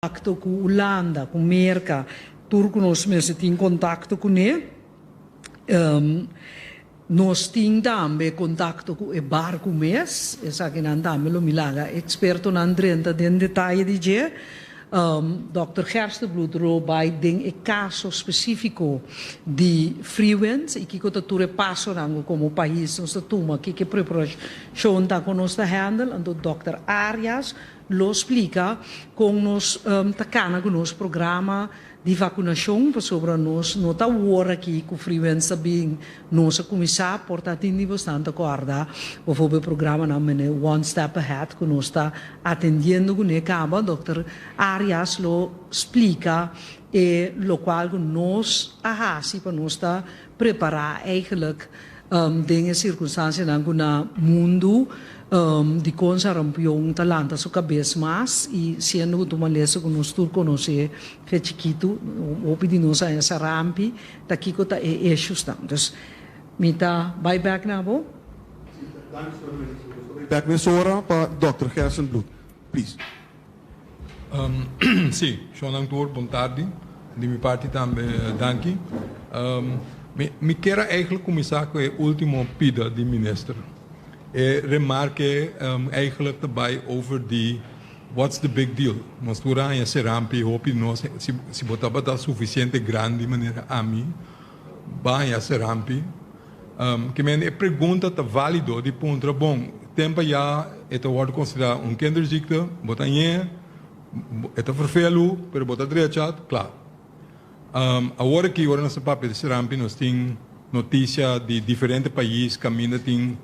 Contacto cu Hulanda, cu Merca, tur cu nos mester tin contacto cune. Nos tin tambe contacto cu e barco mes, esakinan tambe lo mi laga expertonan drenta den detaye di dje. Dòkter Gerstenbluth lo bai den e caso specifico di Freewinds y kico ta tur e pasonan cu como pais nos ta tuma, kico e preparacion ta cu nos ta handle. Anto Dòkter Arias lo splika kon nos ta kana ku nos programa di vakunashon pasobra nos no ta awor aki ku Freewinds ta bin nos a kuminsá por ta tin di bosnan ta kòrda bofobe programanan mene One Step Ahead ku nos ta atendiendo kuné kaba. Dòkter Arias lo splika e lokual ku nos a hasi pa nos ta prepará eigenlijk den e sirkunstansianan ku na mundu dikon sarampion ta lanta su kabes mas i siendo ku ta un malesa ku nos tur konosé fe chikitu, hopi di nos a haña sarampi, ta kiko ta e issuesnan. Dus mi ta bai bèk na bo. Bèk mesora pa Dòkter Gerstenbluth, please. Sí, shonnan tur, bon tardi. Di mi parti tambe danki. Mi kier a eigenlijk kuminsá ku e último pida di minister. E remarke eigenlijk ta bai over di what's the big deal. Nos tur a haña serampi hopi di nos, si bo tabata sufisiente grandi manera ami, bo a haña serampi. Ke men e pregunta ta válido di puntra, bon, tempo ya e ta wòrdu konsiderá un kinderziekte, bo ta ñe, e ta ferfelu, pero bo ta drecha, kla. Awor aki ora nos ta papia di serampi nos tin notisia di diferente pais kaminda tin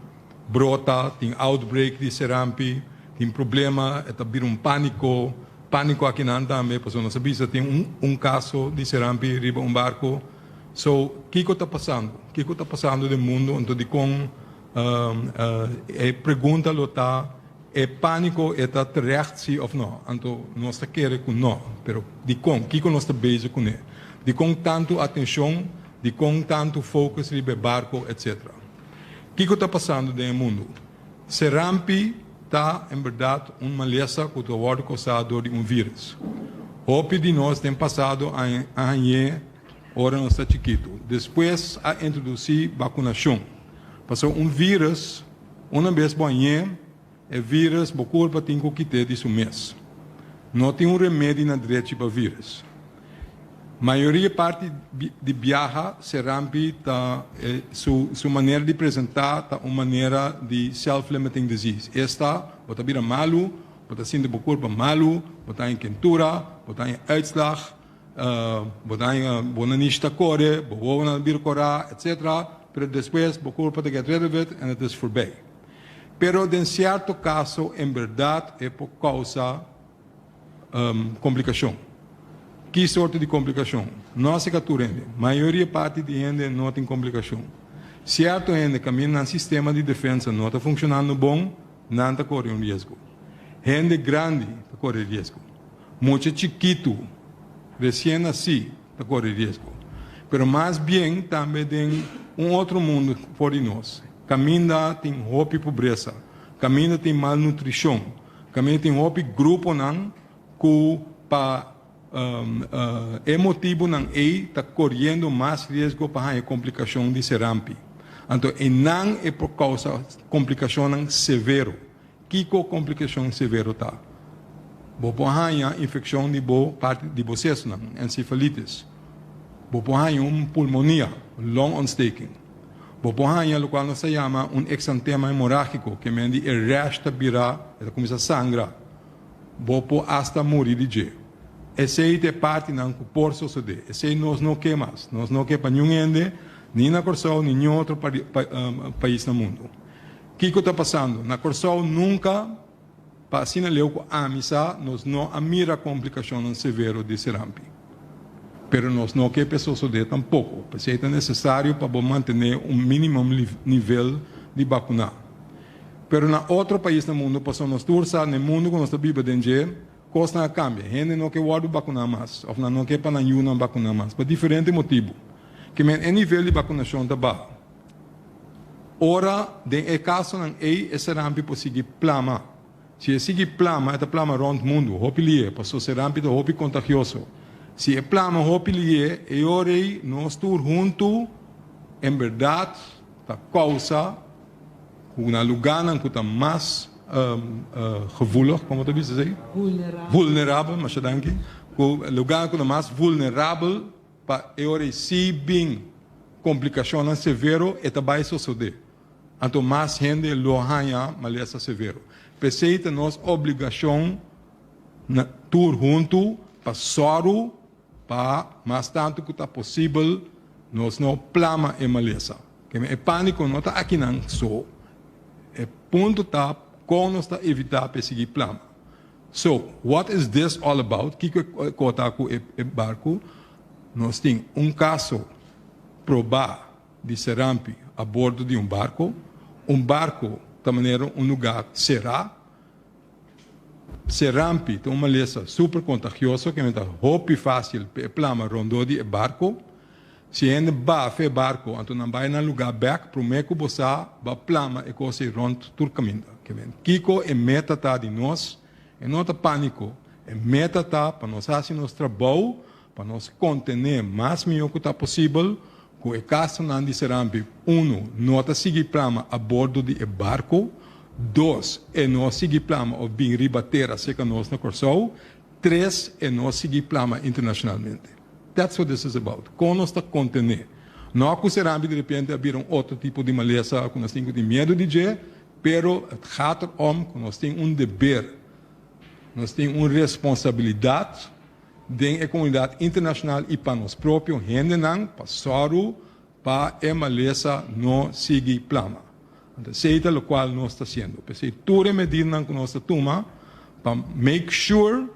brota, tin outbreak di serampi, tin problema, e ta bira un pániko, pániko akinan tambe, pasobra nos a bisa tin un kaso di serampi riba un barko. So, kiko ta pasando? Kiko ta pasando den mundo? Anto dikon e pregunta lo ta, e pániko e ta terecht si òf no? Anto nos ta kere ku no, pero dikon? Kiko nos ta bezig kuné? Dikon tantu atenshon? Dikon tantu focus riba e barko etcetera? Kiko ta pasando den e mundu? Serampi ta en bèrdat un malesa ku ta wòrdu kousá dor di un vírus. Hopi di nos den pasado a hañ'é ora nos ta chikitu. Despues a introdusí bakunashon. Pasobra un vírus, una bes bo hañ'é, e vírus bo kurpa tin ku kit'é di su mes. No tin un remedi na drechi pa vírus. Mayoria parti di biaha serampi ta su su manera di presentá ta un manera di self-limiting disease, esta bo ta bira malu, bo ta sinti bo kurpa malu, bo ta haña kentura, bo ta haña uitslag, bo ta haña bo nanishi ta kore, bo wowonan ta bira korá, etcetera, pero despues bo kurpa ta get rid of it en het is voorbij. Pero den sierto kaso en bèrdat e por kousa Komplikashon. Ki sorto di komplikashon? No asika tur hende. Mayoria parti di hende no tin komplikashon. Sierto hende kaminda nan sistema di defensa no ta funshonando bon, nan ta kore un riesgo. Hende grandi ta kore riesgo. Mucha chikitu resien nasí ta kore riesgo. Pero mas bien tambe den un otro mundu for di nos, kaminda tin hopi pobresa, kaminda tin malnutrishon, Kaminda tin hopi gruponan ku pa e motibunan ei ta koriendo mas riesgo pa haña komplikashon di serampi. Anto einan e por kousa komplikashonnan severo. Kiko komplikashon severo ta? Bo por haña infekshon di bo parti di bo sesunan, ensefalitis. Bo por haña un pulmonia, longontsteking. Bo por haña lokual nos ta yama un eksantema hemorágiko, ke men di e rash ta bira, e ta kuminsá sangra. Bo por asta muri di dje. Esei ta e partinan ku por sosodé. Esei nos no ke mas. Nos no ke pa niun hende, ni na Kòrsou ni niun otro pais na mundu. Kiko ta pasando? Na Kòrsou nunka. Pa asina leu ku ami sa, nos no a mira komplikashonnan severo di serampi. Pero nos no ke p'e sosodé tampoko. P'esei ta nesesario pa bo mantené un minimum nivel di bakuná. Pero na otro pais na mundu, pasobra nos tur sa na e mundu ku nos ta biba den dje, kosnan a kambia. Hende no ke wòrdu bakuná mas òf nan no ke pa nan yunan bakuná mas pa diferente motibu. Ke men e nivel di bakunashon ta baha. Ora den e kasonan ei e serampi por sigui plama. Si e sigui plama, e ta plama rònt mundu hopi lié, paso serampi ta hopi kontagioso. Si e plama hopi lié, e ora ei nos tur huntu en bèrdat ta kousa ku na lugánan ku ta mas gevoelig, komo ta bisa esei? Vulnerabel. Vulnerabel, masha danki. Ku lugánan ku ta mas vulnerabel pa e ora ei si bin komplikashonnan severo, e ta bai sosodé. Anto mas hende lo haña malesa severo. P'esei ta nos obligashon na tur huntu pa sòru pa mas tantu ku ta posibel nos no plama e malesa. Keme e pániko no ta akinan so. E punto ta kon nos ta evitá pa e sigui plama. So, what is this all about? Kiko e kota ku e barku? Nos tin un kaso probá di Serampi a bordo di un barco. Un barco ta manera un lugar cerá. Serampi ta un malesa super contagioso ke ta hopi facil pa e plama rondó di e barco. Si hende bafa e barco anto nan bai nan lugar bek prome cu bo sa bo a plama e cos ei rond tur caminda. Kico e meta ta di nos? E no ta panico. E meta ta pa nos haci nos trabou Pa nos kontené mas mihó ku ta posibel ku e kasonan di Serambi, unu, no ta sigui plama a bordo di e barku, dos, e no sigui plama òf bin riba tera serka nos na Kòrsou, tres, e no sigui plama internashonalmente. That's what this is about. Kon nos ta kontené? No ku Serambi di repente a bira un otro tipo di malesa ku nos tin ku tin miedu di dje, pero het gaat er om ku nos tin un deber, nos tin un responsabilidat, den e komunidat internashonal i pa nos propio hendenan pa sòru pa e malesa no sigui plama. Anto esei ta lokual nos ta hasiendo. P'esei tur e medidanan ku nos ta tuma pa make sure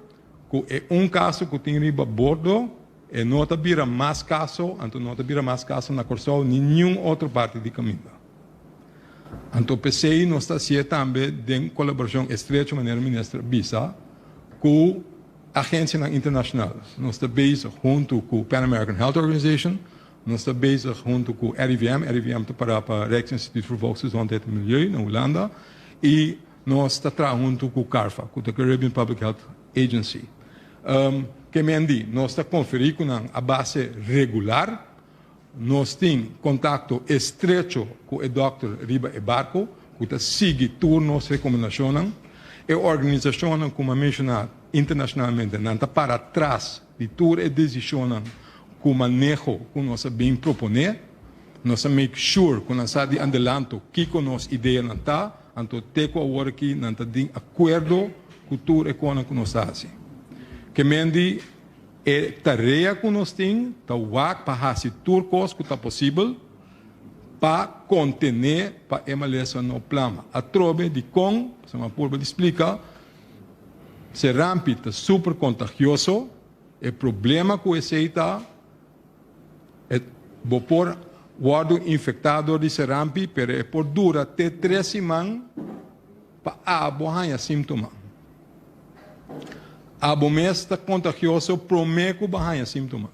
ku e un kaso ku tin riba bordo e no ta bira mas kaso, anto no ta bira mas kaso na Kòrsou ni niun otro parti di kaminda. Anto p'esei nos ta hasié tambe den kolaborashon estrecho manera minister a bisa ku Agencianan internacional. Nos ta bezig hunto cu Pan American Health Organization, nos ta bezig hunto cu RIVM, RIVM ta para pa Rijksinstituut voor Volksgezondheid en Milieu na Hulanda, y nos ta traha hunto cu CARPHA, cu ta Caribbean Public Health Agency. Ke men di, nos ta conferi cu nan a base regular, nos tin contacto estrecho cu e dokter riba e barco, cu ta sigui tur nos recomendacionnan. E organisacionnan cu mi a menciona internacionalmente, nan ta para tras di tur e decisionnan cu maneho cu nos a bin propone. Nos a make sure cu nan sa di adelanto kico nos ideanan ta, anto te cu awor aki nan ta den acuerdo cu tur e conan cu nos ta haci. Ke men di e tarea cu nos tin ta wak pa haci tur cos cu ta posibel pa kontené pa e malesa no plama. Atrobe dikon, pasobra mi a purba di splika, serampi ta super kontagioso, e problema ku esei ta, e bo por wòrdu infektá dor di serampi, pero e por dura te tres siman pa abo haña símtoma. Abo mes ta kontagioso promé ku bo haña símtoma.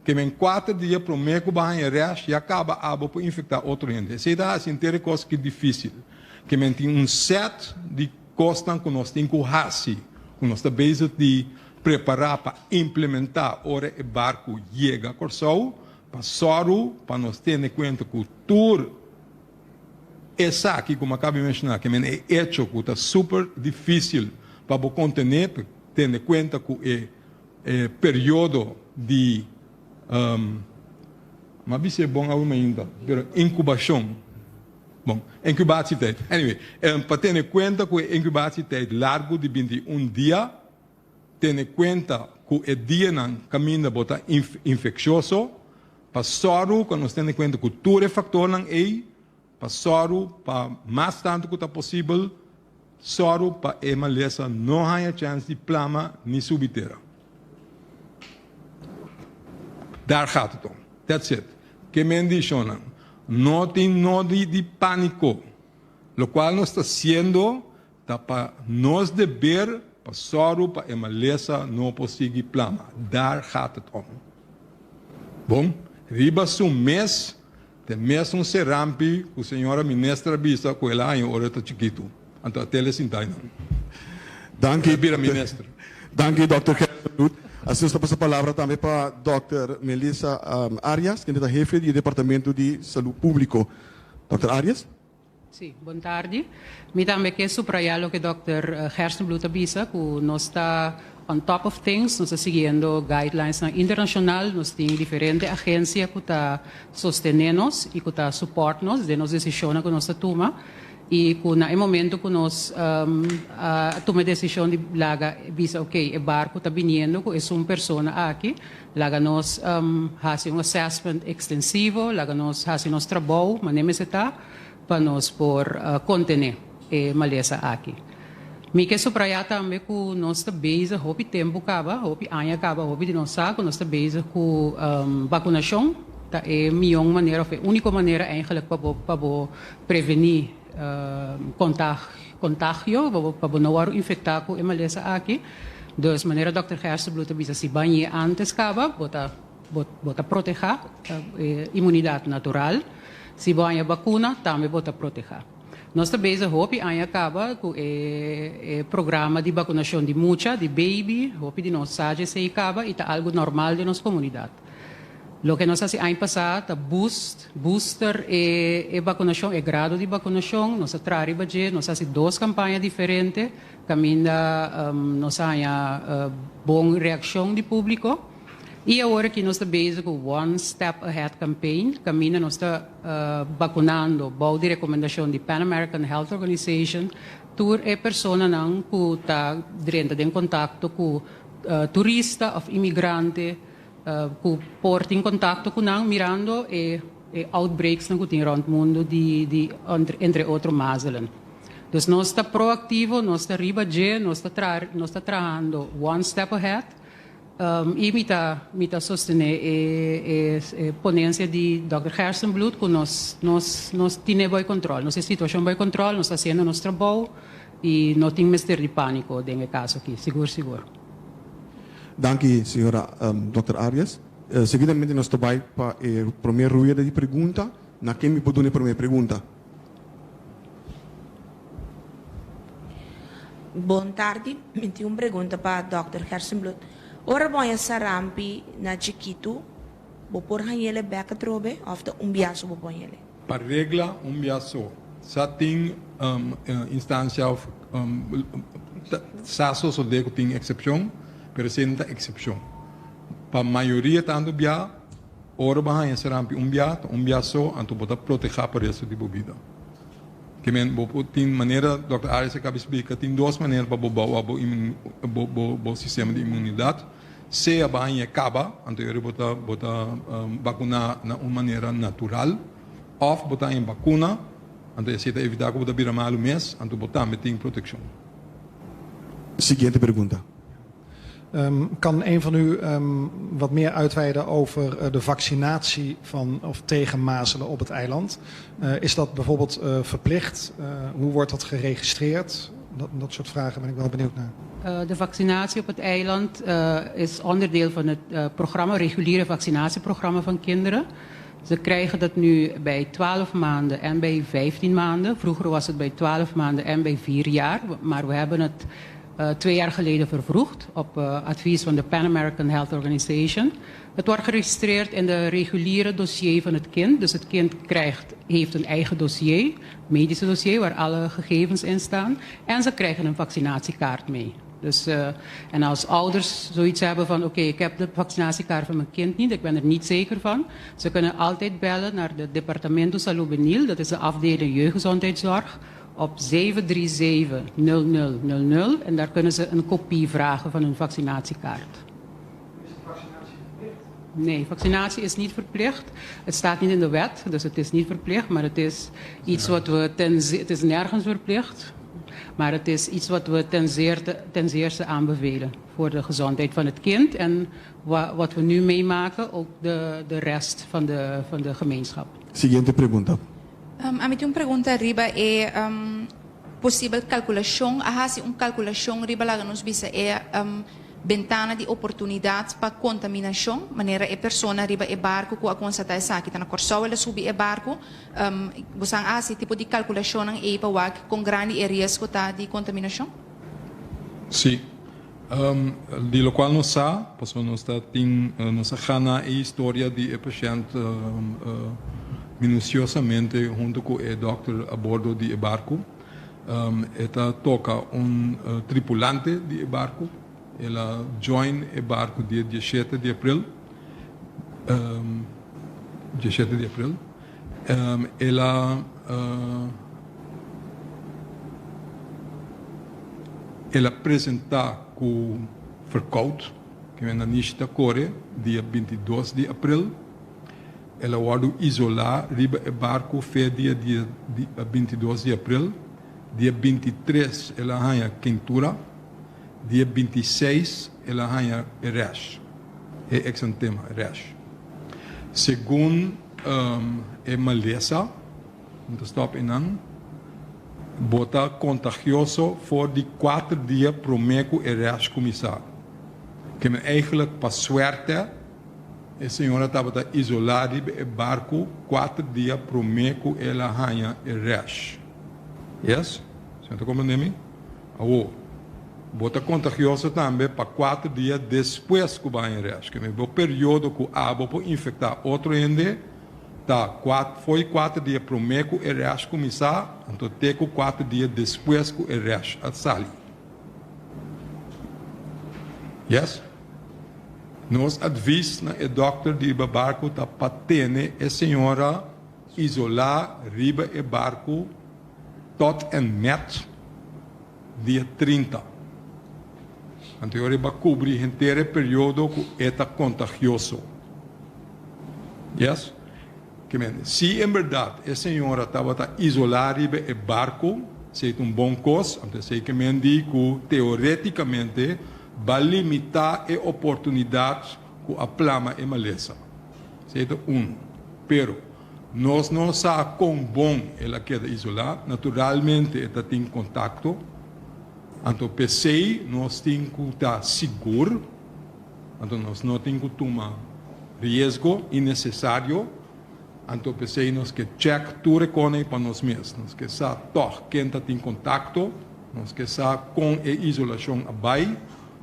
Ke men kuater dia promé ku bo haña rèsh ya kaba abo por infektá otro hende. Esei ta hasi henter e kos ki difísil. Ke men tin un sèt di kosnan ku nos tin ku hasi, ku nos ta bezig di prepará pa implementá ora e barku yega Kòrsou, pa sòru pa nos tene kuenta ku tur esaki ku mi a kaba di menshoná. Ke men e echo ku ta super difísil pa bo kontené, tene kuenta ku e. E periodo di, m'a bis'é bon awe mainta, pero inkubashon, bon, inkubatietijd, anyway, pa tene kuenta ku e inkubatietijd largu di 21 dia, tene kuenta ku e dianan kaminda bo ta infekshioso, pa sòru ku nos tene kuenta ku tur e faktornan ei, Pa sòru pa mas tantu ku ta posibel, sòru pa e malesa no haña chèns di plama ni subi tera. Daar gaat het om. That's it. Ke men di shonnan? No tin nodi di pániko. Lokual nos ta siendo ta pa nos deber pa sòru pa e malesa no por sigui plama. Daar gaat het om. Bon, riba su mes Te mesun serampi ku señora minister a bisa ku el a haña ora e ta chikitu. Anto a tele sinta einan. Danki. Bira minister. Danki Dòkter Gerstenbluth. Asina nos ta pasa palabra tambe pa Dòkter Melissa Arias, kende ta hefe di e Departamento di Salú Públiko. Dòkter Arias. Sí, bon tardi. Mi tambe ke subrayá loke Dòkter Gerstenbluth a bisa, ku nos ta on top of things, nos ta siguiendo guidelinesnan internashonal, nos tin diferente agensia ku ta sostené nos i ku ta support nos den nos desishonnan ku nos ta tuma. I ku na e momento ku nos a tuma e desishon di laga bisa ok e barku ta biniendo ku esun persona aki, laga nos hasi un assessment ekstensivo, laga nos hasi nos trabou manera mester ta pa nos por kontené e malesa aki. Mi ke subrayá tambe ku nos ta bezig hopi tempu kaba, hopi aña kaba, hopi di nos sa ku nos ta bezig ku bakunashon ta e mion manera òf e úniko manera eigenlik pa bo pa bo prevení kontagio, pa bo no wòrdu infektá ku e malesa aki. Dus manera dòkter Gerstenbluth ta bisa si bañ'é ántes kaba bo ta bo ta protehá, e inmunidat natural. Si bo haña bakuna tambe bo ta protehá. Nos ta bezig hopi aña kaba ku e programa di bakunashon di mucha, di baby, hopi di nos sa dje esei kaba i ta algu normal den nos komunidat. Loke nos hasi aña pasá ta boost, booster, e e bakunashon, e grado di bakunashon. Nos a traha riba dje, nos a hasi dos kampaña diferente kaminda nos a haña bon reakshon di públiko. I awor aki nos ta bezig ku One Step Ahead campaign kaminda nos ta bakunando bou di rekomendashon di Pan American Health Organization tur e personanan ku ta drenta den kontakto ku turista òf imigrante Ku por tin kontakto ku nan mirando e e outbreaksnan ku tin rònt mundu di di entre otro mazelen. Dus nos ta proaktivo, nos ta riba dje, nos ta tra nos ta trahando one step ahead i mi ta mi ta sostené e e e ponensia di dòkter Gerstenbluth ku nos nos nos tine boi kontròl, nos e situashon boi kontròl, nos ta hasiendo nos trabou i no tin mester di pániko den e kaso aki, sigur sigur. Danki señora Dòkter Arias. Seguidamente nos ta bai pa e prome rueda di pregunta. Na ken mi por duna e prome pregunta? Bon tardi, mi tin un pregunta pa Dòkter Gerstenbluth. Ora bo haña sarampi na chikitu, bo por hañ'ele bèk atrobe òf ta un biaso bo por hañ'ele? Pa regla un bia so. Sa tin instancia of sa sosode cu tin excepcion, pero esey no ta excepcion. Pa mayoria tanto bia, ora bo haña sarampi un bia, ta un bia so, anto bo ta proteha pa resto di bo bida. Ke men bo por tin manera, Dòkter Arias a caba splica, tin dos manera pa bo bouwa bo sistema di inmunidad. Sea bo haña caba, anto yori bo ta bo ta vacuna na un manera natural, of bo ta haña vacuna, anto esey ta evita cu bo ta bira malu mes, anto bo tambe tin proteccion. Siguiente pregunta. Kan een van u wat meer uitweiden over de vaccinatie van of tegen mazelen op het eiland? Is dat bijvoorbeeld verplicht? Hoe wordt dat geregistreerd? Dat soort vragen ben ik wel benieuwd naar. De vaccinatie op het eiland is onderdeel van het programma, reguliere vaccinatieprogramma van kinderen. Ze krijgen dat nu bij 12 maanden en bij 15 maanden. Vroeger was het bij 12 maanden en bij 4 jaar, maar we hebben het 2 jaar geleden vervroegd op advies van de Pan American Health Organization. Het wordt geregistreerd in de reguliere dossier van het kind. Dus het kind krijgt, heeft een eigen dossier, medische dossier, waar alle gegevens in staan. En ze krijgen een vaccinatiekaart mee. Dus, en als ouders zoiets hebben van, oké, ik heb de vaccinatiekaart van mijn kind niet, ik ben er niet zeker van. Ze kunnen altijd bellen naar de Departamento Salud Benil, dat is de afdeling jeugdgezondheidszorg, op 737-0000. En daar kunnen ze een kopie vragen van hun vaccinatiekaart. Is de vaccinatie verplicht? Nee, vaccinatie is niet verplicht. Het staat niet in de wet, dus het is niet verplicht. Maar het is iets wat we ten het is nergens verplicht. Maar het is iets wat we ten, zeer, ten zeerste aanbevelen voor de gezondheid van het kind. En wa, wat we nu meemaken, ook de, de rest van de, van de gemeenschap. Siguiente pregunta. Ami tin un pregunta riba e posibel kalkulashon. A hasi un kalkulashon riba laga nos bisa e bentana di oportunidat pa kontaminashon, manera e persona riba e barku ku a konstatá esaki ta na Kòrsou el a subi e barku. Bosan a hasi tipo di kalkulashonnan ei pa wak kon grandi e riesgo ta di kontaminashon? Sí. Di locual nos sa, pasobra nos ta tin, nos a gana e historia di e pashent minuciosamente hunto cu e dokter a bordo di e barco. E ta toca un tripulante di e barco. El a join e barco dia diesshete di april. Diesshete di april. El a el a presenta cu verkoud, ke men nanishi ta kore, dia bintidos di april. El a wordo isola riba e barco fe dia dia bintidos di april. Dia bintitres el a haña kentura. Dia bintiseis el a haña e rash, e exantema, rash. Segun e malesa, mi ta stop einan, bo ta contagioso for di kuater dia prome cu e rash cuminsa. Ke men eigenlijk pa suerte e señora tabata isola riba e barco kuater dia prome cu el a haña e rash. Yes? Señor ta comprende mi? Awor, bo ta kontagioso tambe pa kuater dia despues ku bo haña rèsh. Keme bo periodo ku abo por infektá otro hende ta fo'i kuater dia promé ku e rèsh kuminsá anto te ku kuater dia despues ku e rèsh a sali. Yes? Nos advis na e dòkter di riba barku ta pa tene e señora isolá riba e barku Tot en met dia 30. Anto e ora e ba kubri henter e periodo ku e ta kontagioso. Yes? Ke men, si en berdat e señora tabata isolá riba e barku, esei ta un bon kos, anto esei ke men di ku teoretikamente ba limitá e oportunidat ku a plama e malesa. Esei ta unu. Pero. Nos no sa kon bon el a keda isolá. Naturalmente e ta tin kontakto. Anto p'esei nos tin ku ta sigur. Anto nos no tin ku tuma riesgo innesesario. Anto p'esei nos ke chèk tur e konei pa nos mes. Nos ke sa tòg ken ta tin kontakto. Nos ke sa kon e isolashon a bai.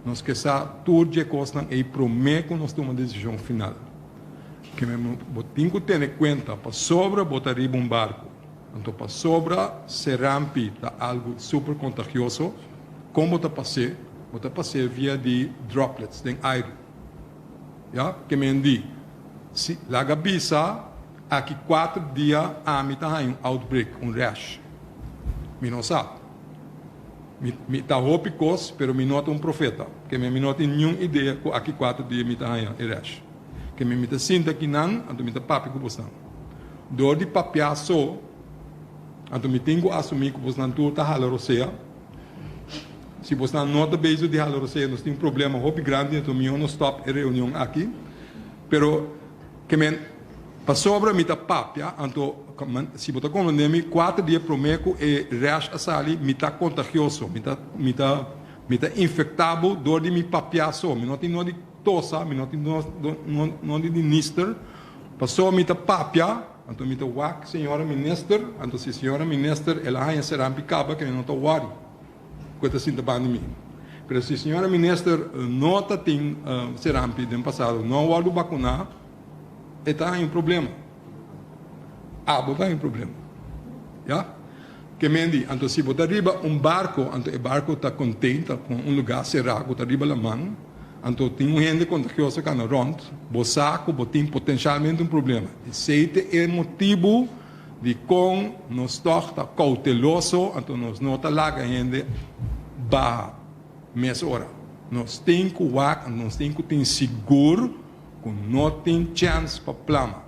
Nos ke sa tur dje kosnan ei promé ku nos tuma desishon final. Ke men bo tin ku tene kuenta pasobra bo ta riba un barku. Anto pasobra serampi ta algu super kontagioso, kon bo ta pas'é? Bo ta pas'é via di droplets den airu. Ya, ke men di, si laga bisa aki kuater dia ami ta haña un outbreak, un rash. Mi no sa. Mi mi ta hopi kos, pero mi no ta un profeta. Ke men mi no tin niun idea ku aki kuater dia mi ta haña e rash. Ke mi mi ta sinta akinan, anto mi ta papia ku bosnan. Dor di papia so, anto mi tin ku asumí ku bosnan tur ta hala rosea. Si bosnan no ta bezig di hala rosea, nos tin un problema hopi grandi, anto mihó nos stòp e reunion aki. Pero, ke men, pasobra mi ta papia, anto si bo ta komprendé mi, kuater dia promé ku e rash a sali, mi ta kontagioso, mi ta, mi ta, mi ta infektá bo dor di mi papia so. Mi no tin nodi. Tosa, mi no tin nodi di nister, pasobra mi ta papia, anto mi ta wak señora minister, anto si señora minister el a haña serampi kaba ke mi no ta wòri ku e ta sinta banda di mi. Pero si señora minister no ta tin serampi den pasado, no a wòrdu bakuná, e ta haña un problema. Abo ta haña un problema. Ya. Ke men di, anto si bo ta riba un barko, anto e barko ta contain, ta con un lugá será ku ta riba laman, anto tin un hende kontagioso kana rònt, bo sa ku bo tin potenshalmente un problema. Esei ta e motibu di kon nos tòg ta kouteloso, anto nos no ta laga hende baha mes ora. Nos tin ku wak, anto nos tin ku tin sigur ku no tin chèns pa plama.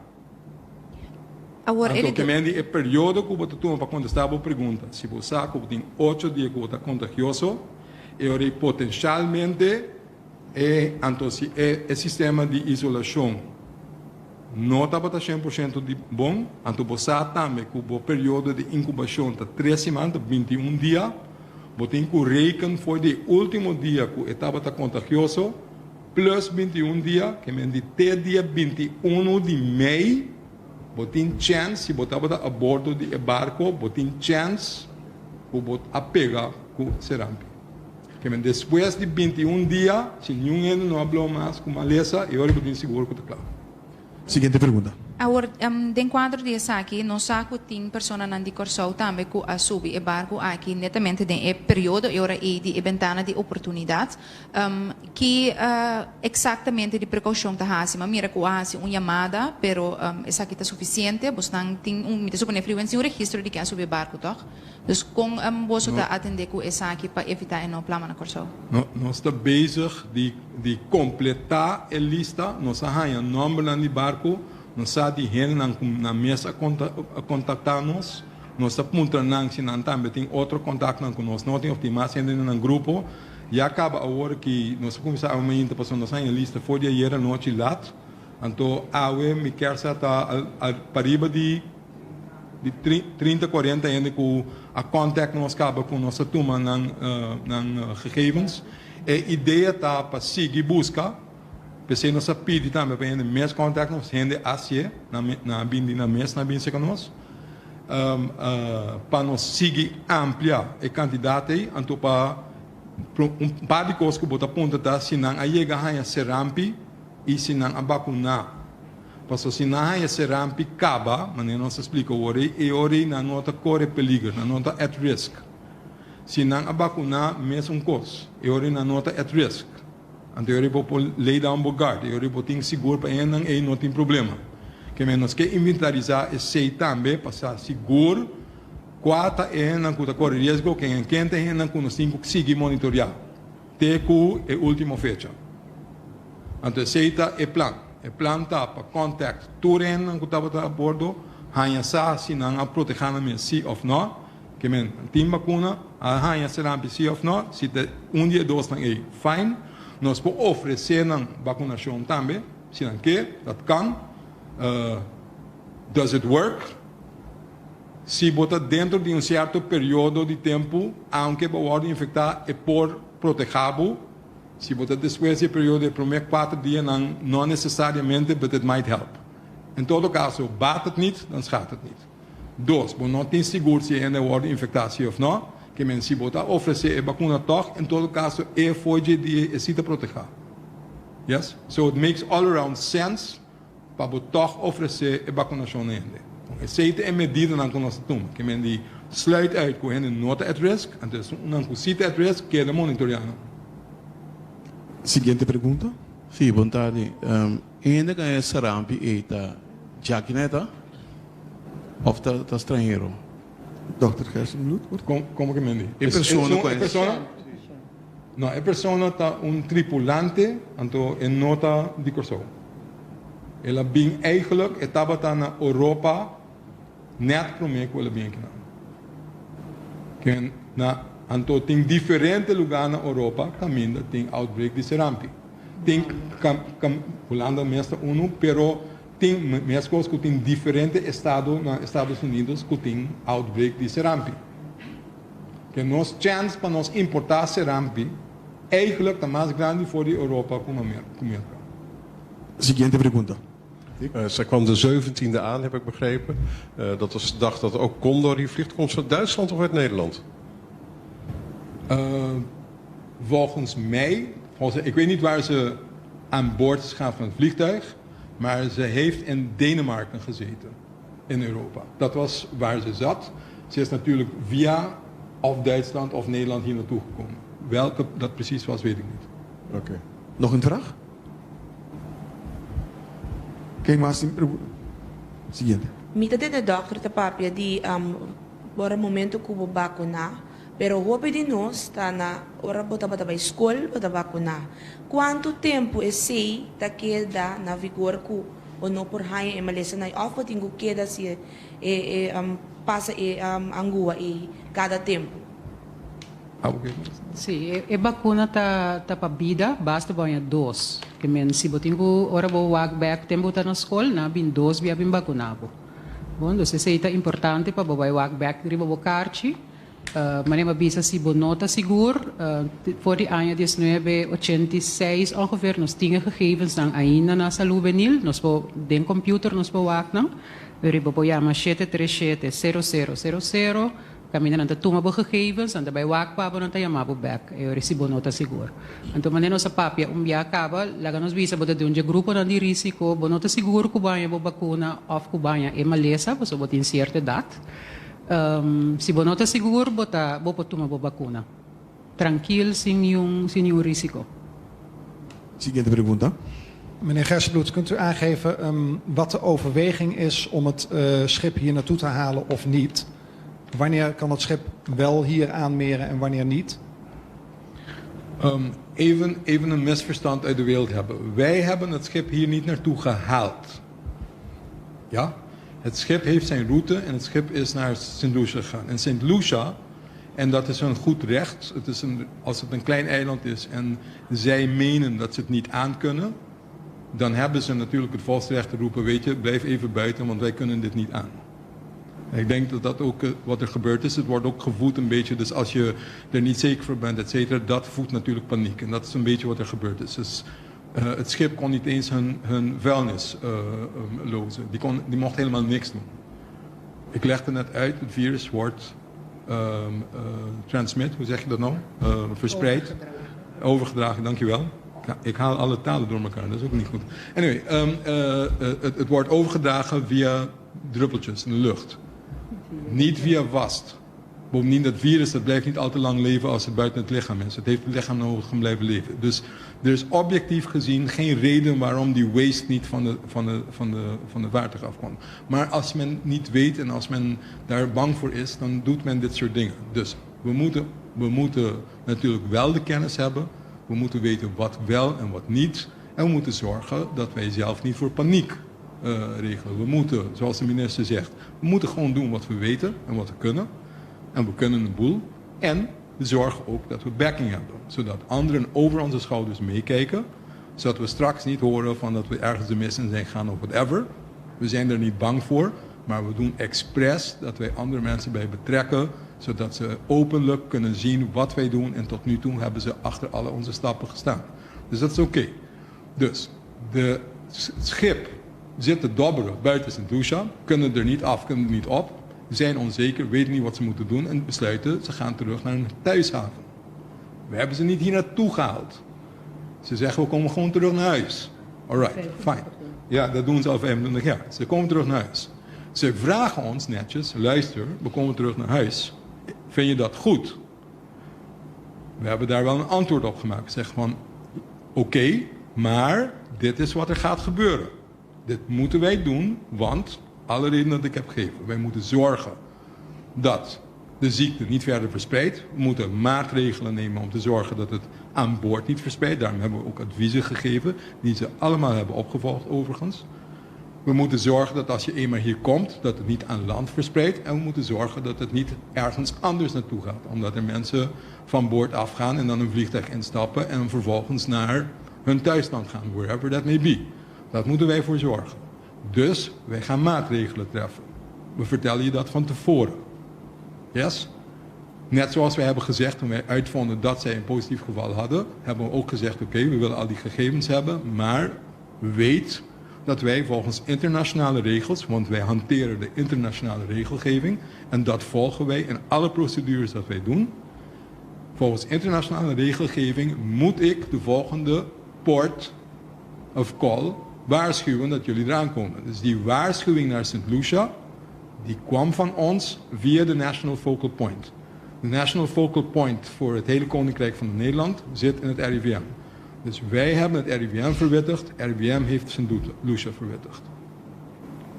Awor Anto ke men di e periodo ku bo ta tuma pa kontestá bo pregunta, si bo sa ku bo tin ocho dia ku bo ta kontagioso, e ora ei potenshalmente e anto si e e sistema di isolashon no tabata shen por shento di bon, anto bo sa tambe ku bo periodo di inkubashon ta tres siman, ta 21 dia, bo tin ku reken for di e ultimo dia ku e tabata kontagioso, Plus 21 dia, ke men di te dia 21 di mei, bo tin chèns, si bo tabata a bordo di e barko, bo tin chèns ku bo a pega ku serampi. Ke men despues di 21 dia, si niun hende no a blou mas ku malesa, e ora bo tin sigur ku ta kla. Siguiente pregunta. Awor, den kuadro di esaki, nos sa ku tin personanan di Kòrsou tambe ku a subi e barku aki netamente den e periodo e ora ei di e bentana di oportunidat. Ki eksaktamente di prekoushon ta hasi? Mi a mira ku a hasi un yamada, pero esaki ta sufisiente? Bosnan tin un, mi ta suponé Freewinds tin un registro di ken a subi e barku, tòg? Dus kon boso ta atendé ku esaki pa evitá e no plama na Kòrsou? No, nos ta bezig di di kompletá e lista. Nos a haña nòmbernan di barku, nos sa di hendenan ku nan mes a a kontaktá nos. Nos ta puntra nan si nan tambe tin otro kontaktnan ku nos no tin òf tin mas hende den nan grupo. Ya kaba awor ki nos a kuminsá awe mainta pasobra nos a haña lista for di ayer anochi lat. Anto awe mi kier sa ta pariba di. Di 30, 40 hende ku a contact nos kaba ku nos a tuma nan nan gegevens. E idea ta pa sigui buska, p'esei nos a pidi tambe pa hende mes contact nos, hende a hasié, nan nan a bin di nan mes nan a bin serka nos, pa nos sigui amplia e kantidat ei, anto pa un par di kos ku bo ta puntra ta si nan a yega haña serampi i si nan a bakuná. Pasobra si nan haña serampi kaba, manera nos a splika awor ei, e ora ei nan no ta kore peliger, nan no ta at risk. Si nan a bakuná, mesun kos, e ora ei nan no ta at risk. Anto e ora ei bo por lay down bo guard, e ora ei bo tin sigur pa hendenan ei no tin problema. Ke men nos ke inventarisá esei tambe pa sa sigur kua ta e hendenan ku ta kore riesgo, ken ken ta e hendenan ku nos tin ku sigui monitoriá te ku e último fecha. Anto esei ta e plan. E plan ta pa contact tur hendenan ku tabata a bordo, haña sa si nan a protehá nan mes si òf nò. Ke men tin bakuna, a haña serampi si òf nò. Si ta un di e dosnan ei, fine. Nos por ofresé nan bakunashon tambe, si nan ke, dat kan. Does it work? Si bo ta dentro di un sierto periodo di tempu, aunke bo wòrdu infektá, e por protehá bo. Si bo ta despues di e periodo di e promé kuater dianan, no nesesariamente, but it might help. En todo kaso, baat het niet, dan schaadt het niet. Dos, bo no tin sigur si e hende a wòrdu infektá si òf nò, ke men si bo ta ofresé e bakuna tòg, en todo kaso e fo'i dje dia e si ta protehá. Yes? So it makes all around sense pa bo tòg ofresé e bakunashon na hende. Esei ta e medidanan ku nos ta tuma. Ke men di sluit uit ku hende no ta at risk, anto esunnan ku si ta at risk keda monitoreá nan. Siguiente pregunta. Sí, bon tardi. E hende ku a e sarampi ei ta djaki nan e ta òf ta ta stranhero? Dòkter Gerstenbluth. Komo ke men di? E persona ku a E persona? No, e persona ta un tripulante, anto e no ta di Kòrsou. El a bin eigenlijk, e tabata na Europa nèt promé ku el a bin akinan. Ken na, anto tin diferente lugá na Europa kaminda tin outbreak di serampi. Tin kam, kam, Hulanda mes ta unu, pero tin meskos ku tin diferente estado na Estados Unidos ku tin outbreak di serampi. Ke nos chèns pa nos importá serampi eigenlijk ta mas grandi for di Europa ku na Merka. Siguiente pregunta. Zij kwam de zeventiende aan, heb ik begrepen. Dat was de dag dat ook Condor hier vliegt. Komt ze uit Duitsland of uit Nederland? Volgens mij, volgens, ik weet niet waar ze aan boord is gegaan van het vliegtuig, maar ze heeft in Denemarken gezeten, in Europa. Dat was waar ze zat. Ze is natuurlijk via of Duitsland of Nederland hier naartoe gekomen. Welke dat precies was, weet ik niet. Oké. Nog een vraag? Ken mas tin pregunta? Siguiente. Mi ta tende dòkter ta papia di ora momento ku bo bakuná, pero hopi di nos ta na ora bo tabata bai skol bo ta bakuná. Kuantu tempu esei ta keda na vigor ku bo no por haña e malesa nan òf bo tin ku keda si e e pasa e angua ei kada tempu? Sí, e bakuna ta ta pa bida, basta bo haña dos. Ke men si bo tin ku ora bo wak bèk tempu bo ta na skol, nan a bin dos bia bin bakuná bo. Bon, dus esei ta importante pa bo bai wak bèk riba bo karchi. Manera bo a bisa si bo no ta sigur, for di aña diesnuebe ochenta i seis ongeveer nos tin e gegevensnan ainda na Salú Hubenil, nos por den computer nos por wak nan. Riba bo por yama 737 0000. Kaminda nan ta tuma bo gegevens, nan ta bai wak pa bo, nan ta yama bo bek e ora si bo no ta sigur. Anto manera nos a papia un bia kaba, laga nos bisa bo ta den un dje gruponan di risiko, bo no ta sigur ku bo haña bo bakuna òf ku bo haña e malesa pasobra bo tin sierto edat. Si bo no ta sigur bo ta bo por tuma bo bakuna trankil sin niun sin niun risiko. Siguiente pregunta. Meneer Gerstenbluth, kunt u aangeven wat de overweging is om het schip hier naartoe te halen of niet? Wanneer kan het schip wel hier aanmeren en wanneer niet? Even, even een misverstand uit de wereld hebben. Wij hebben het schip hier niet naartoe gehaald. Ja? Het schip heeft zijn route en het schip is naar Sint Lucia gegaan. En Sint Lucia, en dat is een goed recht, het is een, als het een klein eiland is en zij menen dat ze het niet aankunnen, dan hebben ze natuurlijk het volste recht te roepen, weet je, blijf even buiten, want wij kunnen dit niet aan. Ik denk dat dat ook wat er gebeurd is. Het wordt ook gevoed een beetje. Dus als je er niet zeker voor bent, et cetera, dat voedt natuurlijk paniek. En dat is een beetje wat er gebeurd is. Dus het schip kon niet eens hun vuilnis lozen. Die mocht helemaal niks doen. Ik legde net uit, het virus wordt transmit, hoe zeg je dat nou? Verspreid. Overgedragen. Overgedragen, dankjewel. Ja, ik haal alle talen door elkaar, dat is ook niet goed. Anyway, het wordt overgedragen via druppeltjes in de lucht. Niet via wast. Bovendien, dat virus dat blijft niet al te lang leven als het buiten het lichaam is. Het heeft het lichaam nodig om blijven leven. Dus er is objectief gezien geen reden waarom die waste niet van de vaartuig afkwam. Maar als men niet weet en als men daar bang voor is, dan doet men dit soort dingen. Dus we moeten natuurlijk wel de kennis hebben. We moeten weten wat wel en wat niet. En we moeten zorgen dat wij zelf niet voor paniek regelen. We moeten, zoals de minister zegt, we moeten gewoon doen wat we weten en wat we kunnen. En we kunnen een boel. En we zorgen ook dat we backing hebben. Zodat anderen over onze schouders meekijken. Zodat we straks niet horen van dat we ergens de mis in zijn gegaan of whatever. We zijn er niet bang voor. Maar we doen expres dat wij andere mensen bij betrekken. Zodat ze openlijk kunnen zien wat wij doen. En tot nu toe hebben ze achter alle onze stappen gestaan. Dus dat is oké. Dus het schip zit te dobberen buiten Sint Lucia. Kunnen er niet af, kunnen er niet op. Zijn onzeker, weten niet wat ze moeten doen. En besluiten, ze gaan terug naar hun thuishaven. We hebben ze niet hier naartoe gehaald. Ze zeggen, we komen gewoon terug naar huis. Alright, fine. Ja, dat doen ze al 25 jaar. Ze komen terug naar huis. Ze vragen ons netjes, luister, we komen terug naar huis. Vind je dat goed? We hebben daar wel een antwoord op gemaakt. We zeggen van, oké, maar dit is wat er gaat gebeuren. Dit moeten wij doen, want alle redenen dat ik heb gegeven. Wij moeten zorgen dat de ziekte niet verder verspreidt. We moeten maatregelen nemen om te zorgen dat het aan boord niet verspreidt. Daarom hebben we ook adviezen gegeven, die ze allemaal hebben opgevolgd overigens. We moeten zorgen dat als je eenmaal hier komt, dat het niet aan land verspreidt. En we moeten zorgen dat het niet ergens anders naartoe gaat. Omdat er mensen van boord afgaan en dan een vliegtuig instappen en vervolgens naar hun thuisland gaan, wherever that may be. Dat moeten wij voor zorgen. Dus wij gaan maatregelen treffen. We vertellen je dat van tevoren. Yes? Net zoals wij hebben gezegd toen wij uitvonden dat zij een positief geval hadden, hebben we ook gezegd: oké, we willen al die gegevens hebben, maar weet dat wij volgens internationale regels, want wij hanteren de internationale regelgeving en dat volgen wij in alle procedures dat wij doen. Volgens internationale regelgeving moet ik de volgende port of call waarschuwen dat jullie eraan komen. Dus die waarschuwing naar St. Lucia, die kwam van ons via de National Focal Point. De National Focal Point voor het hele Koninkrijk van Nederland zit in het RIVM. Dus wij hebben het RIVM verwittigd, RIVM heeft St. Lucia verwittigd.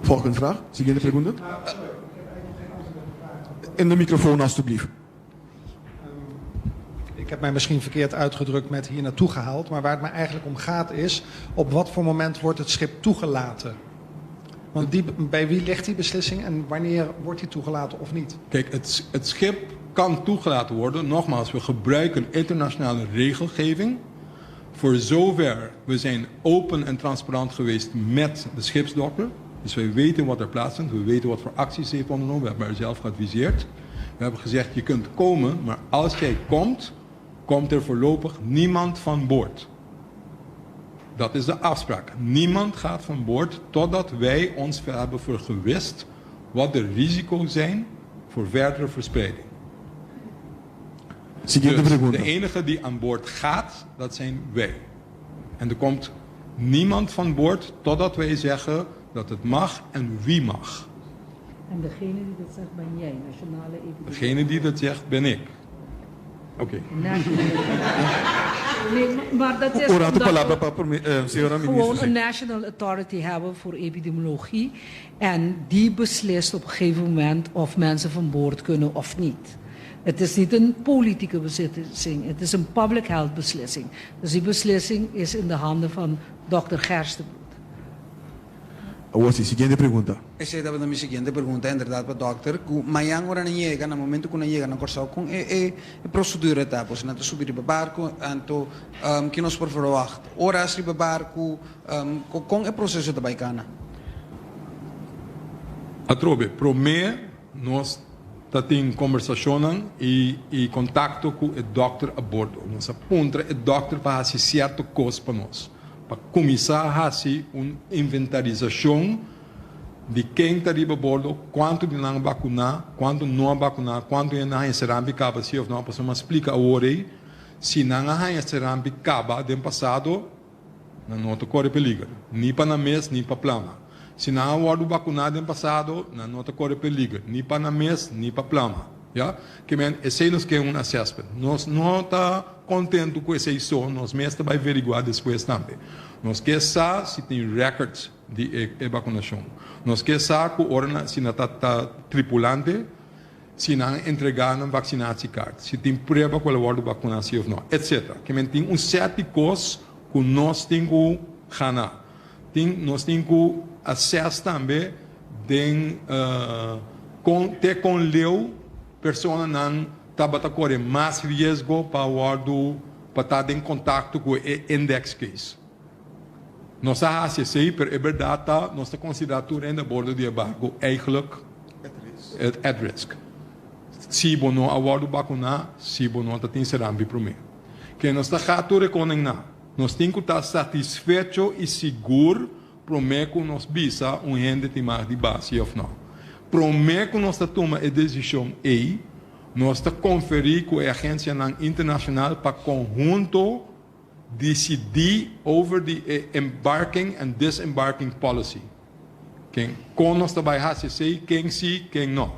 Volgende vraag. Siguiente pregunta. In de microfoon, alstublieft. Ik heb mij misschien verkeerd uitgedrukt met hier naartoe gehaald. Maar waar het me eigenlijk om gaat is, op wat voor moment wordt het schip toegelaten? Want bij wie ligt die beslissing en wanneer wordt die toegelaten of niet? Kijk, het schip kan toegelaten worden. Nogmaals, we gebruiken internationale regelgeving. Voor zover we zijn open en transparant geweest met de schipsdokter. Dus wij weten wat er plaatsvindt. We weten wat voor acties ze heeft ondernomen. We hebben haar zelf geadviseerd. We hebben gezegd, je kunt komen, maar als jij komt, komt er voorlopig niemand van boord. Dat is de afspraak. Niemand gaat van boord totdat wij ons hebben vergewist wat de risico's zijn voor Voor verdere verspreiding. Siguiente Dus pregunta. de enige die aan boord gaat, dat zijn wij. En er komt niemand van boord totdat wij zeggen dat het mag en wie mag. En degene die dat zegt ben jij, nationale epidemioloog. Degene die dat zegt ben ik. Oké. Nee, maar dat is Un ratu omdat palabra we pa señora gewoon minister. een national authority hebben voor epidemiologie. En die beslist op een gegeven moment of mensen van boord kunnen of niet. Het is niet een politieke beslissing, het is een public health beslissing. Dus die beslissing is in de handen van dokter Gerstenbluth. Awor si, siguiente pregunta. Esei tabata mi siguiente pregunta, inderdaad, pa dokter. Ku mañan ora nan yega, na momento ku nan yega na Kòrsou, kon e e e prosedura ta? Pues nan ta subi riba barku, anto ki nos por verwagt? Oras riba barku, kon e proseso ta bai kana? Atrobe, promé nos ta tin kombersashonnan i i kontakto ku e dòkter a bordo. Nos a puntra e dòkter pa hasi sierto kos pa nos. Pa kuminsá hasi un inventarisashon di ken ta riba bordo, kuantu di nan a bakuná, kuantu no a bakuná, kuantu hende a haña serampi kaba si òf no. Pasobra mi a splika awor ei, si nan a haña serampi kaba den pasado, nan no ta kore peliger, ni pa nan mes ni pa plama. Si nan a wòrdu bakuná den pasado, nan no ta kore peliger, ni pa nan mes ni pa plama. Ya? Ke men, esei nos ke un assessment. Nos no ta kontentu ku esei so, nos mes ta bai veriguá despues tambe. Nos ke sa si tin records di e e bakunashon. Nos ke sa ku ora nan, si nan ta ta tripulante, si nan a entregá nan vaksinatiekaart, si tin prueba ku el a wòrdu bakuná si òf no, etcetera. Ke men tin un sèt di kos ku nos tin ku gana. Tin, nos tin ku assess tambe den kon te kon leu personanan tabata kore mas riesgo pa wòrdu pa ta den kontakto ku e index case. Nos a hasi esei, pero e bèrdat ta nos ta konsiderá tur hende a bordo di e barko eigelijk at risk. Si bo no a wòrdu bakuná, si bo no ta tin serambi promé. Ke nos ta ga tur rekoning na. Nos tin ku ta satisfecho i sigur promé ku nos bisa un hende tin mag di basi òf nò. Promé ku nos ta tuma e desishon ei, nos ta konferí ku e agensianan internashonal pa konhunto disidí over di e embarking and disembarking policy. Ken kon nos ta bai hasi esei, ken sí, ken nò.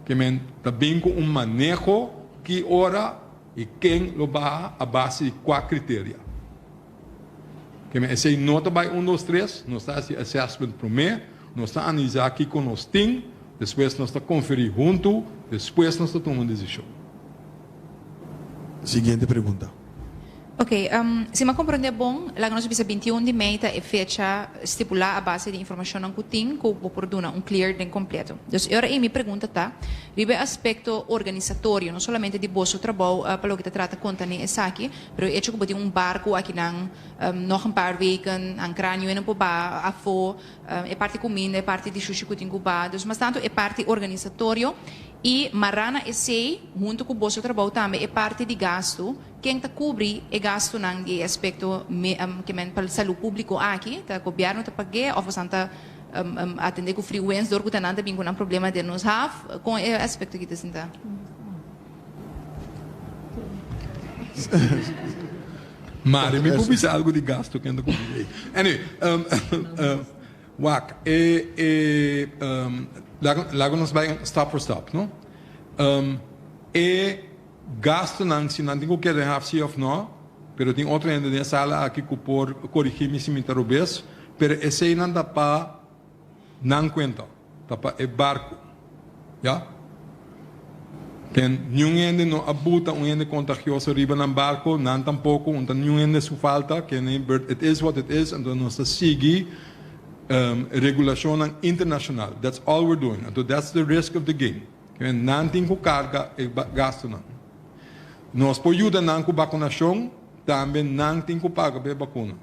Ke men ta bin ku un maneho ki ora i ken lo baha a base di kua kriteria. Ke men esei no ta bai un dos tres, nos ta hasi assessment promé, nos ta analisá kiko nos tin, despues nos ta konferí huntu, despues nos ta tuma un desishon. Siguiente pregunta. Ok, si mi a comprende bon, laga nos bisa 21 di mei ta e fecha stipulá a base di informashonnan ku tin ku bo por duna un clear den kompleto. Dus e ora ei mi pregunta ta, riba e aspekto organisatorio, no solamente di boso trabou pa loke ta trata kontané esaki, pero e echo ku bo tin un barku akinan nog een paar weken, ankrá niu hende por baha afó, e parti kuminda, e parti di shushi ku tin ku baha. Dus mas tantu e parti organisatorio i mará na esei, huntu ku boso trabou tambe e parti di gastu, Ken ta kubri e gastunan di e aspekto ke men pa salú públiko aki? Ta gobièrnu ta pag'é òf bosan ta atendé ku Freewinds dor ku ta nan ta bin ku nan problema den nos haf? Kon e aspekto aki ta sinta? Mari, mi por bisa algu di gastu ken ta kubri ei. Anyway, wak, e e laga nos bai stap por stap, no? E Gastunan, si nan tin ku keda den haf si òf nò, pero tin otro hende den e sala aki ku por korigí mi si mi ta robes, pero eseinan ta pa nan kuenta, ta pa e barku, ya. Ken niun hende no a buta un hende kontagioso riba nan barku, nan tampoko, un ta niun hende su falta, ken but it is what it is, anto nos ta sigui regulashonnan internashonal, that's all we're doing, anto that's the risk of the game. Nan tin ku karga e gastunan. Nos por yuda nan ku bakunashon, tambe nan tin ku paga pa e bakuna.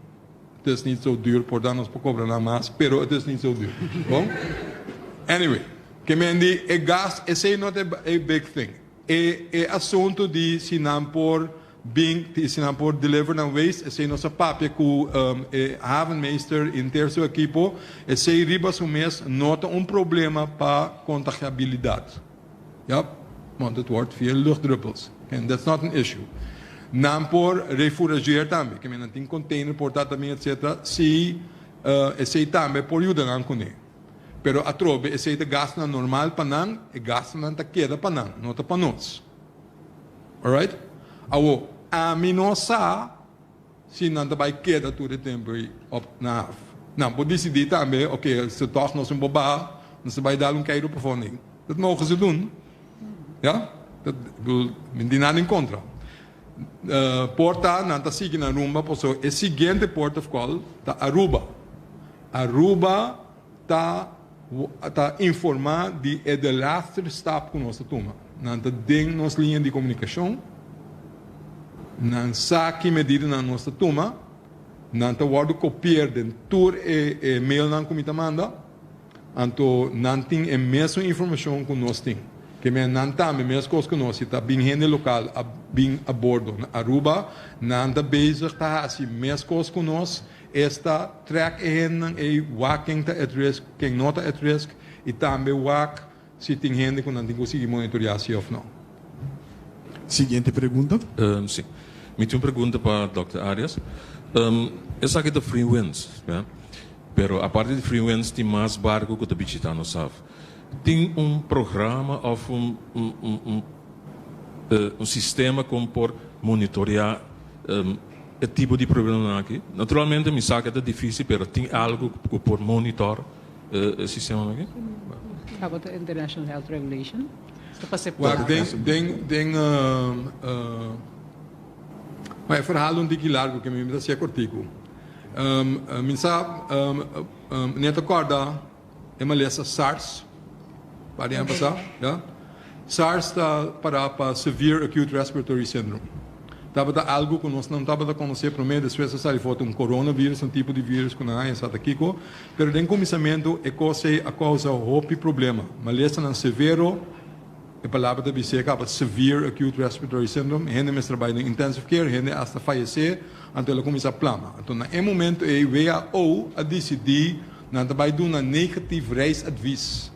Het is niet zo duur, por ta nos por kobra nan mas, pero het is niet zo duur. Bon? Anyway, ke men di e gas, esei no ta e big thing. E e asuntu di si nan por bin, si nan por deliver nan waste, esei nos a papia ku e havenmeester henter su ekipo, esei riba su mes no ta un problema pa kontagiabilidat. Ja, want het wordt via luchtdruppels. And that's not an issue. Nan por refourageer tambe, ke men nan tin container por ta tambe etc. Si esei tambe por yuda nan kuné. Pero atrobe esei ta gastunan normal pa nan, e gastunan ta keda pa nan, no ta pa nos. Alright? Awo, ami no sa si nan ta bai keda tur e tempu ei op na haf. Nan por disidí tambe, oke, si tòg nos un por baha, nos ta bai dal un keiru pafó nei. Dat mogen ze doen. Ja? Dat, ik bedoel, mi tin nada in kontra. Por ta nan ta sigui nan rumba pasobra e siguiente port of call ta Aruba. Aruba ta ta informa di e de laatste stap ku nos ta tuma. Nan ta den nos liña di komunikashon, nan sa ki medidanan nos ta tuma, nan ta wòrdu kopier den tur e e mailnan ku mi ta manda. Anto nan tin e mesun informashon ku nos tin. Ke men nan tambe meskos ku nos, si ta bin hende lokal a bin a bordo na Aruba, nan ta bezig ta hasi meskos ku nos, esta trèk e hendenan ei, wak ken ta at risk, ken no ta at risk, i tambe wak si tin hende ku nan tin ku sigui monitoriá si òf no. Siguiente pregunta. Si. Mi tin un pregunta pa Dòkter Arias. Esaki ta Freewinds, ya? Pero aparte di Freewinds tin mas barco cu ta bishita nos haf. Tin un programa of un un un sistema con por monitorea e tipo di problemanan aki? Naturalmente mi sa cu e ta dificil pero tin algo cu por monitor e sistemanan aki? About the International Health Regulation. Wak, den den den e verhaal un tiki largo ke mi ta hacia kortiku. Mi sa mi ta kòrda e malesa SARS par di aña pasá, ya. SARS ta pará pa Severe Acute Respiratory Syndrome. Tabata algu ku nos no tabata konosé promé, despues a sali for ta un coronavirus, un tipo di virus ku nan haña sa ta kiko. Pero den kuminsamentu e kos ei a kousa hopi problema, malesanan severo. E palabra ta bis'é kaba severe acute respiratory syndrome, hende mester bai den intensive care, hende hasta fayesé, anto el a kuminsá plama. Anto na e momento ei WHO a disidí nan ta bai duna negatief reisadvies.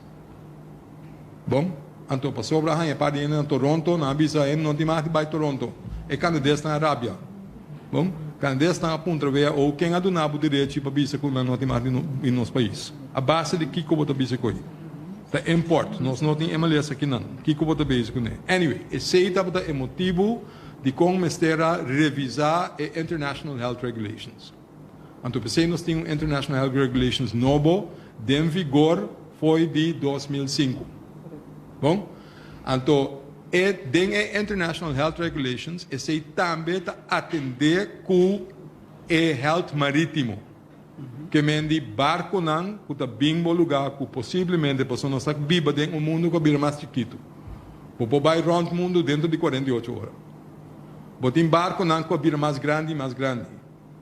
Bon, anto pasobra a haña par di hende na Toronto, nan a bisa hende no tin mag di bai Toronto. E kanadesnan a rabia. Bon, kanadesnan a puntra WHO ken a duna bo derechi pa bisa ku nan no tin mag di bin nos pais? A base di kiko bo ta bisa ku ei? Ta import, nos no tin e malesa akinan. Kiko bo ta bezig kuné? Anyway, esei tabata e motibu dikon mester a revisá e International Health Regulations. Anto p'esei nos tin un International Health Regulations nobo den vigor fo'i di 2005. Bon? Anto e den e International Health Regulations esei tambe ta atendé ku e health marítimo. Ke men di barkonan ku ta bin bo lugá ku posiblemente pasobra nos ta biba den un mundu ku a bira mas chikitu. Bo por bai rònt mundu dentro di 48 ora. Bo tin barkonan ku a bira mas grandi i mas grandi.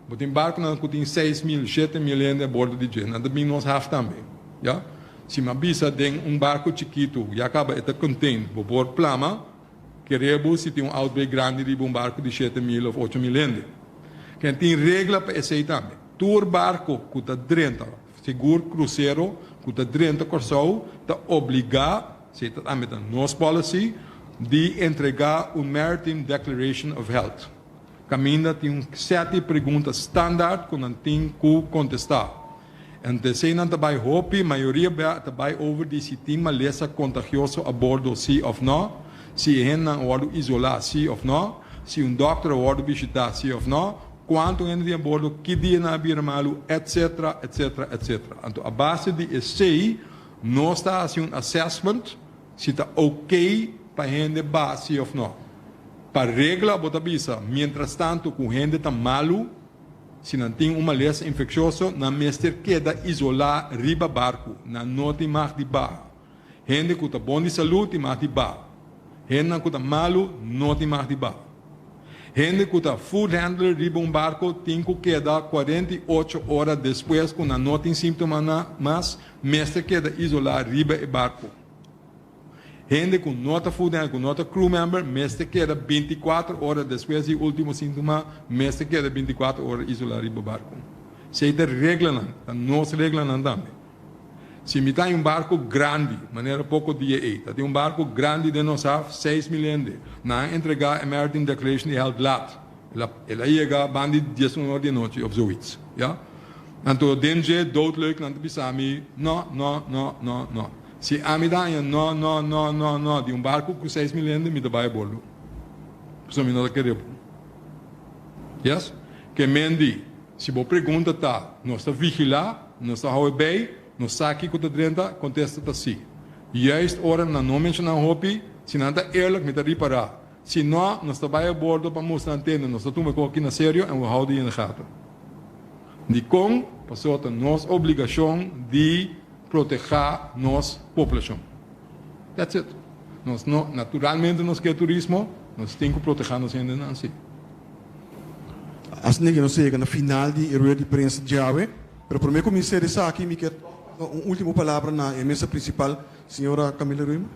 Bo tin barkonan ku tin 6000, 7000 hende a bordo di dje. Nan ta bin nos haf tambe. Ya. Si mi a bisa den un barko chikitu ya kaba e ta contain bo por plama. Kere bo si tin un outbreak grandi riba un barku di 7000 of 8000 hende. Ken tin regla pa esei tambe. Tur barko ku ta drenta, sigur krusero ku ta drenta Kòrsou ta obligá, esei ta tambe ta nos policy, di entregá un Maritime Declaration of Health. Kaminda tin un sèt di pregunta standaard ku nan tin ku kontestá. Ente esei nan ta bai hopi, mayoria bia ta bai over di si tin malesa kontagioso a bordo si òf nò, si e hendenan a wòrdu isolá si òf nò, si un dòkter a wòrdu bishitá si òf nò, kuantu hende tin a bordo, ki dia nan a bira malu, etcetera, etcetera, etcetera. Anto a base di esei nos ta hasi un assessment si ta oké pa hende ba si òf nò. Pa regla bo ta bisa mientrastantu ku hende ta malu, Si nan tin un malesa infekshioso, nan mester keda isolá riba barku. Nan no tin mag di baha. Hende ku ta bon di salú tin mag di baha. Hendenan ku ta malu no tin mag di baha. Hende ku ta food handler riba un barku tin ku keda 48 ora despues ku nan no tin símptomanan mas, mester keda isolá riba e barku. Hende ku no ta food handler, ku no ta crew member, mester keda 24 ora despues di ultimo síntoma, mester keda 24 ora isolá riba barku. Esei ta reglanan, ta nos reglanan tambe. Si mi ta den un barku grandi, manera poko dia ei, ta tin un barku grandi den nos haf, 6000 hende. Nan a entregá e Maritime Declaration di Health lat. El a, el a yega banda di 11 or di anochi of zoiets, ya. Anto den dje doodleuk nan ta bisa mi, no, no, no, no, no. Si ami ta haña no, no, no, no, no di un barku ku 6000 hende, mi ta bai a bordo. Pasobra mi no ta kere bo. Yes? Ke men di, si bo pregunta ta, nos ta vigilá, nos ta hou e bei, nos sa kiko ta drenta, kontesta ta sí. Juist ora nan no menshoná hopi, si nan ta eerlijk mi ta ripará. Si no, nos ta bai a bordo pa mustra nan tende, nos ta tuma e kos aki na serio en we houden je in de gaten. Dikon? Pasobra ta nos obligashon di protehá nos poblashon. That's it. Nos no, naturalmente nos ke turismo, nos tin ku protehá nos hendenan sí. Asina ke nos a yega na final di e rueda di prensa djawe, pero prome ku mi sera esaki mi ke toka un ultimo palabra na e mesa principal, señora Camila Römer.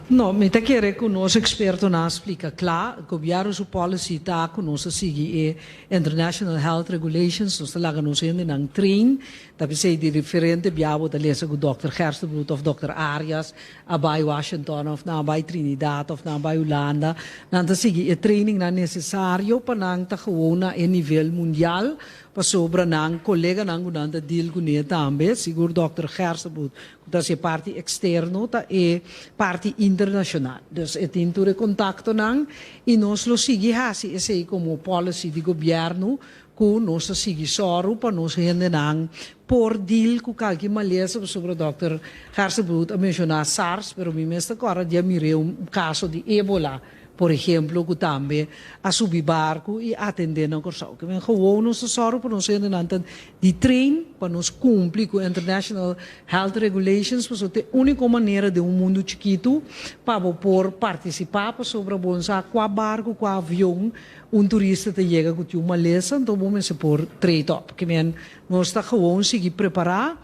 No, mi ta kere ku nos ekspertonan a splika kla. Gobièrnu su policy ta ku nos ta sigui e International Health Regulations, nos ta laga nos hendenan train. Ta p'esei di diferente bia bo ta lesa ku Dòkter Gerstenbluth òf Dòkter Arias a bai Washington òf nan a bai Trinidad òf nan a bai Hulanda. Nan ta sigui e trainingnan nesesario pa nan ta gewoon na e nivel mundial pasobra nan koleganan ku nan ta deal kuné tambe, sigur Dòkter Gerstenbluth ku ta hasi e parti eksterno ta e parti internashonal. Dus e tin tur e kontaktonan i nos lo sigui hasi esei komo policy di gobièrnu Ku nos ta sigui sòru pa nos hendenan por deal ku kalki malesa pasobra dòkter Gerstenbluth a menshoná SARS pero mi mes ta kòrda di a mir'é un kaso di Ebola por ehemplo ku tambe a subi barku i atendé na Kòrsou. Ke men gewoon nos ta sòru pa nos hendenan ta di train pa nos kumpli ku international health regulations pasobra ta e úniko manera den un mundu chikitu pa bo por partisipá pasobra bo no sa kua barku kua avion Un turista ta yega ku tin un malesa, anto bo mester por trade op. Ke men nos ta gewoon sigui prepará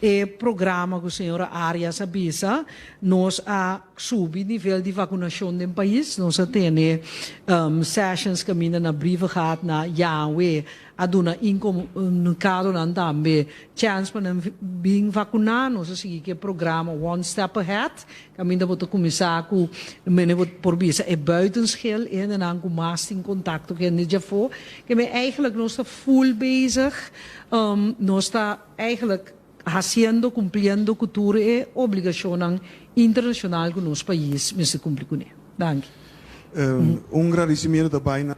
e programa ku señora Arias a bisa. Nos a subi nivel di vakunashon den pais. Nos a tene sessions kaminda na Brievengat, na Yahweh a duna inkomunikadonan tambe chèns pa nan bin vakuná. Nos a sigui ku e programa One Step Ahead. Caminda bo ta cuminsa cu mene bo por bisa e buitenschil, e hendenan cu mas tin contacto cu hende djafo. Ke men eigenlijk nos ta full bezig, nos ta eigenlijk haciendo, cumpliendo cu tur e obligacionnan internacional cu nos pais mester cumpli cune. Danki. Un gradicimiento ta bay na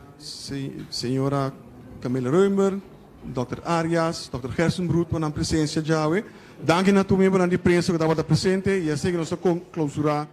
señora Camila Römer, Dòkter Arias, Dòkter Gerstenbruth pa nan presencia djawe. Danki na tur miembronan di prensa cu tabata presente y asina nos ta clausura.